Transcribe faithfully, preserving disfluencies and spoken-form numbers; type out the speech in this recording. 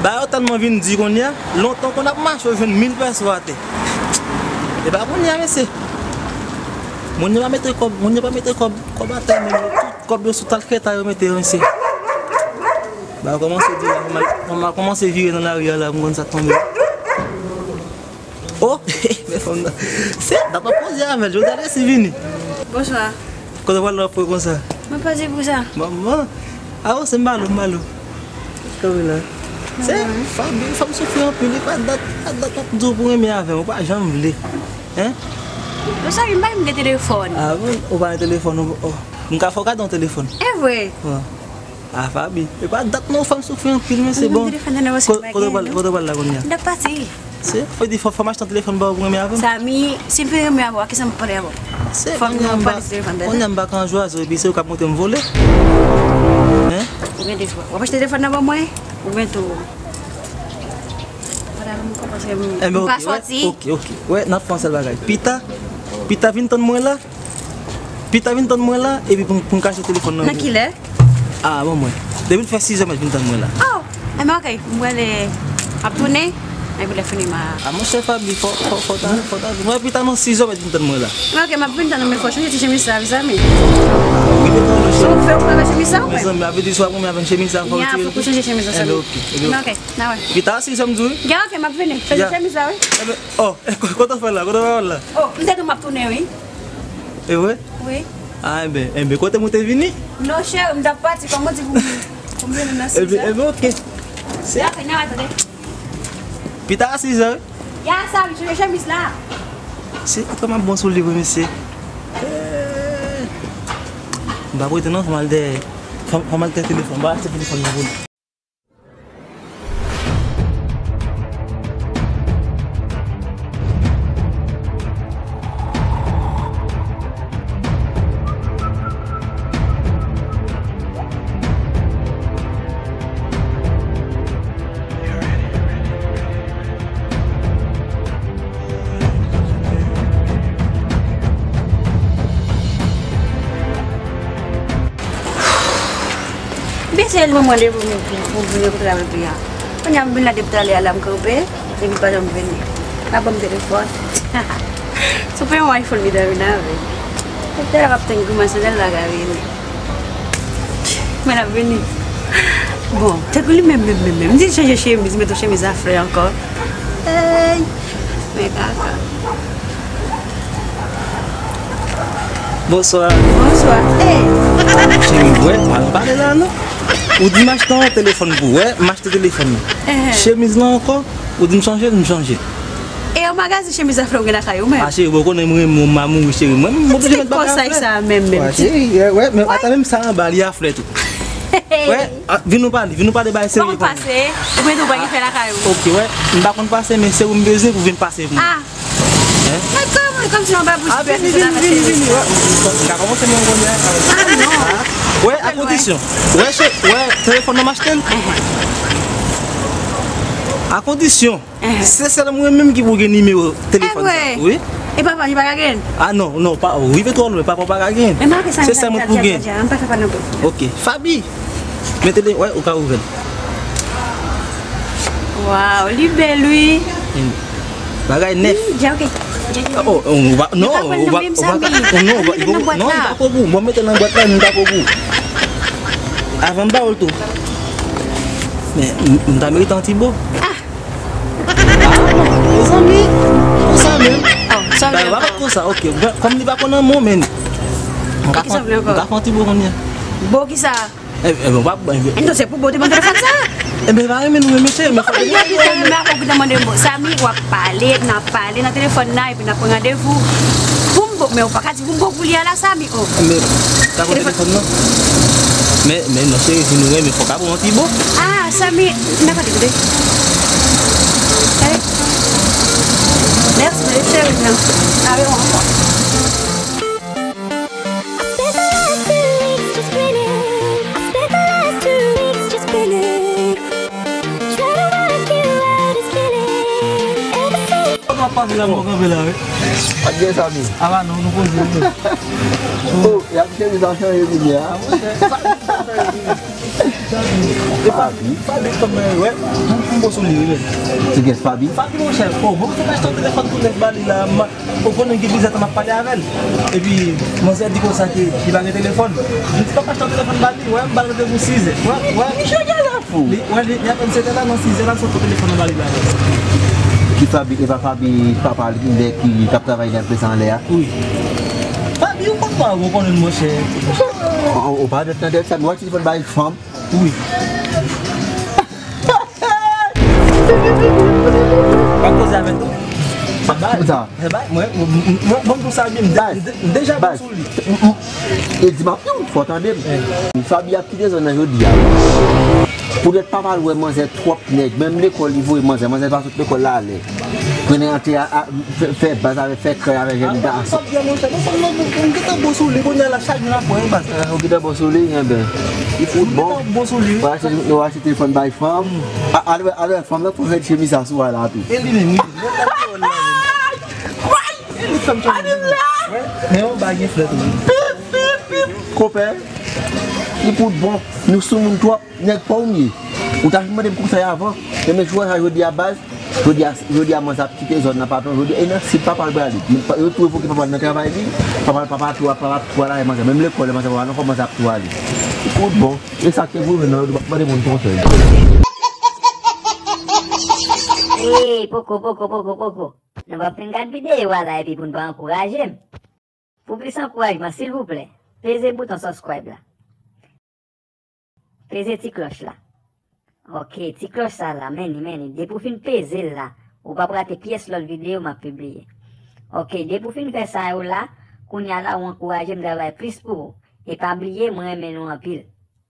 Bagay yo tèlman vin di kounye a, lontan konn ap mache, yo jwenn mil pèso atè. E pa kounye a, mesye. Moun yo pa mete kòb, moun yo pa mete kòb, kòb atè, men yo tout kòb yo sou talketa yo mete yo, mesye. Bagay yo kòmanse di la, fanm a, fanm a kòmanse vire nan lari a la, m konn sa k tonbe. Oh, men fanm nan. Se, n ap poze avè l, jodi a resi vini. Bonswa. Kote w pral la fre konsa? Mwen pa di pou sa. Manman. A, o, se m ba l ou, m ba l ou. Kanpe la. Se, fanm, fanm soufri anpil, e pa dat, pa dat m ap di w pou renmen avè m, ou pa janm vle. Hein? Bonswa, m pa gen telefòn. A bon, ou pa gen telefòn, ou, oh. M ka fè w kado yon telefòn. E vre? Bon. A, Faby, e pa dat non, fanm soufri anpil, men se bon. Kote w pral, kote w pral la kounye a? M t ap pati. Se, fò di, fò, fò m achte yon telefòn ba w pou renmen avè m. Samy, si m fin renmen avè w, a kisa m ap pale avè w? Se, kounye a m pa, kounye a m pa ka anjwaze w, epi se ou k ap montre m vole. Hein? Ou gen de chwa. W ap achte telefòn nan ban mwen, oubyen tou. Madam, m konprann se m pa sòti. Ok, ok. Wè, n ap fè yon sèl bagay. Pita, pita vin tann mwen la. Pita vin tann mwen la, epi pou, pou m kache telefòn nan. Nan kilè? A, bon, mwen. Depi l fè sizè, mèt vin tann mwen la. Oh! Enben, ok. M prale, m ap tounen, epi lè fini, m a... A, monchè Faby, fò, fò, fò ta, fò ta vin. Mwen, pita nan sizè, mèt vin tann mwen la. Enben, ok, m ap vin tann ou, men fò w chanje ti chemiz sa, mezanmi. Wi, men non, monchè. Fò w fè, w fè chemiz sa, ou menm. Mezanmi, a vle di swa pou mwen avèk chemiz sa, fò w retire l pou mwen. Fò w chanje chemiz sa, mezanmi. Enben, ok, enben, ok. Ok, n a wè. Pita, sizè m di w. Ya, ok, m ap vini. Chanje chemiz la, wi. Enben, oh, kote w fè la, kote w fè la? Oh, m te di w m ap tounen, wi. E vre? Wi. A, enben, enben, kote m ou te vini? Non, cheri, m t ap pati, kòman di pou m, pou m vini nan sizè? Enben, enben, ok. Se... Ya, fè nan, tande. Pita a sizè, wi. Ya, sa, m chanje chemiz la. Se, kòman bon sou li, wi, mesye. Eh. M pa prete non, fò m al dèyè, fò m, fò m al dèyè telefòn, m pa achte telefòn nan pou li. Byen, se li mwen mande pou vin, pou vin renkontre avèk li a. Kounye a m vin la depi talè a la m kanpe, epi l pa janm vini. Pa ban m telefòn. Si w pa yon iPhone li ta vin avè l. Depi talè a m ap tann grimas nan, lè l pa ka vini. Men l ap vini. Bon, tankou li menm, menm, menm, menm. M di l chanje chemiz, mete yon chemiz a flè ankò. Ey! Men kaka. Bonswa. Bonswa. Ey! Cheri, wè, pa nan pale la, non. Ou di m achte yon telefòn pou ou, wè, m achte telefòn nan. Chemiz lan ankò, ou di m chanje l, m chanje. E yon magazin chemiz a flè ou gen lakay ou menm? A, cheri, bon, ou konnen m renmen w, m a mouri, cheri. Mwen, m oblije met bagay a flè. Ti konsèy sa menm, menm. Wè, cheri, wè, men ata menm sa anba, li a flè tou. Wè, a, vin nou pale, vin nou pale bagay serye kounye a. Ou pa konn pase, ou mete w pa gen fè lakay ou. Ok, wè, m pa konn pase, men se ou m bezwen pou vin pase pou mwen. A. Hein? Men kòman, kòmsi yon babouch pèse se la mèt chemiz. Vini, vini, vini, wè. M ka kòmanse menm kounye a. A, non. Wè, a kondisyon. Wè, chè, wè, telefòn nan m achte l. A kondisyon. Se sèl mwen menm ki pou gen nimewo telefòn sa. Wi. E papa, li pa ka gen? A non, non, pa, ou rive twò lwen, papa w pa ka gen. Se sèl mwen pou gen. Ok, Faby. Men tele, wè, ou ka ouvè l. Waw, li bèl, wi. Bagay nèf. Oh, oh, ou pa, non, ou pa, ou pa, non, ou pa, non, li pa ko gou. Bon, mete l nan bwat la, li pa ko gou. Avan m ba w l tou. Men, m, m ta merite yon ti bo. Ah, mezanmi, konsa menm. Bagay pa fèt konsa, ok. Kòm li pa konn anmou, men. M ka fè, m ka fè yon ti bo kounye a. Bo kisa? E, e, bon, pa, bon, e, non, se pou bo te ban telefòn sa. Enben, pa renmen nou, men mesye, men fò nou renmen avè w ki te mande m bo. Samy, w ap pale, n ap pale nan telefòn nan, epi n ap pran randevou. Pou m bo, men w pa ka di pou m bo pou li a la, Samy, oh. Men, ta pran telefòn nan. Men, men non, cheri, si nou renmen, fò ka pran yon ti bo. Ah, Samy, n ap pale, koute. Hey. Mèsi, cheri, nan. Avè w ankò. I spent the last two weeks just grinning. I spent the last two weeks just grinning. Trying to work you out is killing. Ever since... Kòman Pase la mwen kanpe la, wi. Pa gen sa, mi. A pa non, nou poze, wi. Oh, y ap cheri sa chanje kounye a. E Fabi, Fabi, kòm, wè, m, m bon sou li, wi. Se kiyès, Fabi? Fabi, monchè, oh, mwen te achte yon telefòn tou nèf ba li la, m, ou konnen gen plizyè tan m ap pale avè l. Epi, manzè di konsa ke li pa gen telefòn. M di, "Papa, achte yon telefòn ba li, wè, m ba l randevou sizè." Wè, wè. Li, wè, li, li apèn sèt è la, nan sizè la, sot pou telefòn nan ba li la. Ki Fabi, e pa Fabi, papa li, ki, ki t ap travay nan enpresa anlè a? Wi. Fabi, ou konn pa, ou konnen, monchè. Ou, ou pa dèt nan dèt sa, nou wè telefòn bay fanm. Wi. Pa koze avè l tou. Sa bay. Sa bay. Mwen, mwen, mwen, mwen, pou sa, m de-, m de-, m deja bon sou li. E di m ap yon fò tande m. Fabi ap kite zòn nan jodi a. Poutèt papa l wè manzè twòp nèg. Menm lekòl li voye manzè. Manzè pa sot lekòl la alè. Konnen antre a, a, fè, fè baz avè, fè krèy avè jèn gason. Fabi, monchè, non sèlman mwen, mwen gentan bon sou li, kounye a la, chak jou n ap wè, baz. Ou gentan bon sou li, enben. Li fout bon. Mwen gentan bon sou li. Ou achte, ou achte telefòn bay fanm. A, alò, alò, fanm nan pou fè chemiz sa sou a la tou. E li menm, wi. Lè l ap fè wòl la, menm. E li fanm chemiz. Men yon bagay flèt, wi. Pip, pip, pip. Konpè, li fout bon. Nou sou moun twòp. Nèg pa w m ye. Ou ta fin mande m konsèy avan. Enben, jwè sa jodi a baz. Jodi a, jodi a manzè ap kite zòn nan, patwon. Jodi a, e nan sid papa l prale. Men pa, yo tou evoke papa l nan travay li. Papa l, papa tou, papa tou al avè manzè. Menm lekòl, manzè pa al ankò, manzè ap tou ale. Tout bon. E sa k te vre, non, yo pa mande moun konsèy. Ey, poko, poko, poko, poko. Nou p ap fin gad videyo a la epi pou n pa ankouraje m. Pou plis ankourajman, silvouplè, peze bouton subscribe la. Peze ti klòch la. Ok, ti klòch sa la, men li, men li. Depi w fin peze l la, ou p ap rate pyès lòt videyo m ap pibliye. Ok, depi w fin fè sa yo la, kounye a la, ou ankouraje m travay plis pou ou. E pa bliye, mwen renmen nou anpil.